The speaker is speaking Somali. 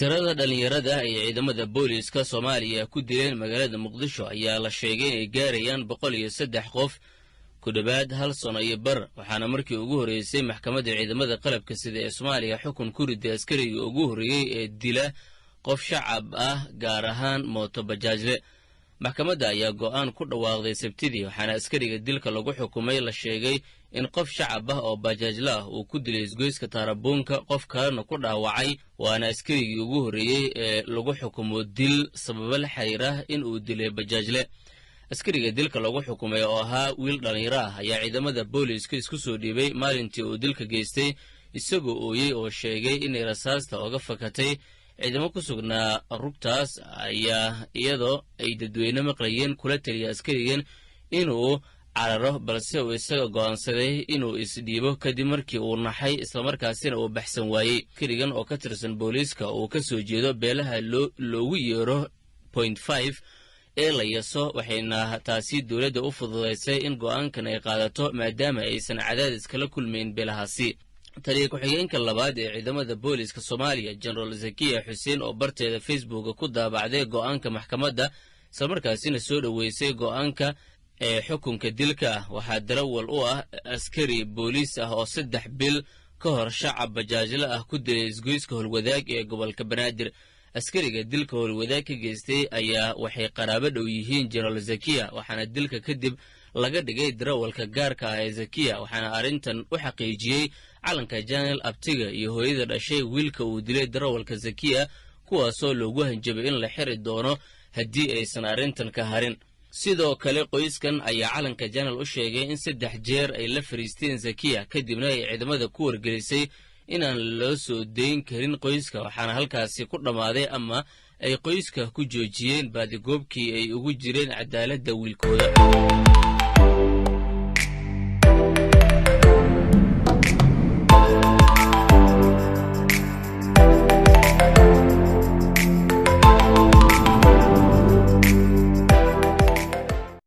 Tirada dhallinyarada ay ciidamada booliiska Soomaaliya ku dileen magaalada Muqdisho ayaa la sheegay inay gaarayaan 103 qof ku dhowaad hal sano iyo bar, waxaana markii ugu horreysay maxkamadda ciidamada qalabka sida ee Soomaaliya xukun ku riday askarigii ugu horreeyey ee dila qof shacab ah, gaar ahaan mooto bajaajle. Maxkamadda ayaa go'aan ku dhawaaqday Sabtidii, waxaana askariga dilka lagu xukumay la sheegay in qof shacab ah oo bajaajla ah uu ku dilay isgoyska Taarabuunka, qof kalena ku dhaawacay, waana askarigii ugu horreeyey ee lagu xukumo dil sababo la xiriira in uu dilay bajaajle. Askariga dilka lagu xukumay oo ahaa wiil dhallinyaro ah ayaa ciidamada booliiska isku soo dhiibay maalintii uu dilka geystay, isagoo ooyey oo sheegay inay rasaasta oga fakatay. Ciidamo ku sugnaa rugtaas ayaa iyadoo ay dadweyne maqlayeen kula taliya askarigan inuu cararo, balse uu isaga go'aansaday inuu isdhiibo kadib markii uu naxay islamarkaasina uu baxsan waayey. Askarigan oo ka tirsan booliiska uu ka soo jeedo beelaha loogu yeero 0.5 ee la yaso, waxayna taasi dowladda u fududaysay in go'aankan ay qaadato maadaama aysan cadaadis kala kulmayn beelahaasi. Taliya ku-xigeenka labaad ee ciidamada booliiska Soomaaliya, Jenaraal Zakiya Xuseen, oo barteeda Facebooka ku daabacday go'aanka maxkamadda islamarkaasina soo dhoweysay go'aanka ee xukunka dilka ah, waxaa darawal u ah askari booliis ah oo 3 bil ka hor shacab bajaajle ah ku dilay isgoyska Holwadaag ee gobolka Banaadir. Askariga dilka Holwadaag ka geystay ayaa waxay qaraabo dhow yihiin Jenaraal Zakiya, waxaana dilka kadib laga dhigay darawalka gaarka ah ee Zakiya, waxaana arrintan u xaqiijiyey Calanka Janel abtiga iyo hooyada dhashay wiilka uu dilay darawalka Zakiya, kuwaasoo loogu hanjabay in la xiri doono haddii aysan arrintan ka harin. Sidoo kale qoyskan ayaa Calanka Janel u sheegay in 3 jeer ay la fariisteen Zakiya, kadibna ay ciidamada ku wargelisay inaan loo soo dayn karin qoyska, waxaana halkaasi ku dhammaaday ama ay qoyska ku joojiyeen baadigoobkii ay ugu jireen cadaaladda wiilkooda.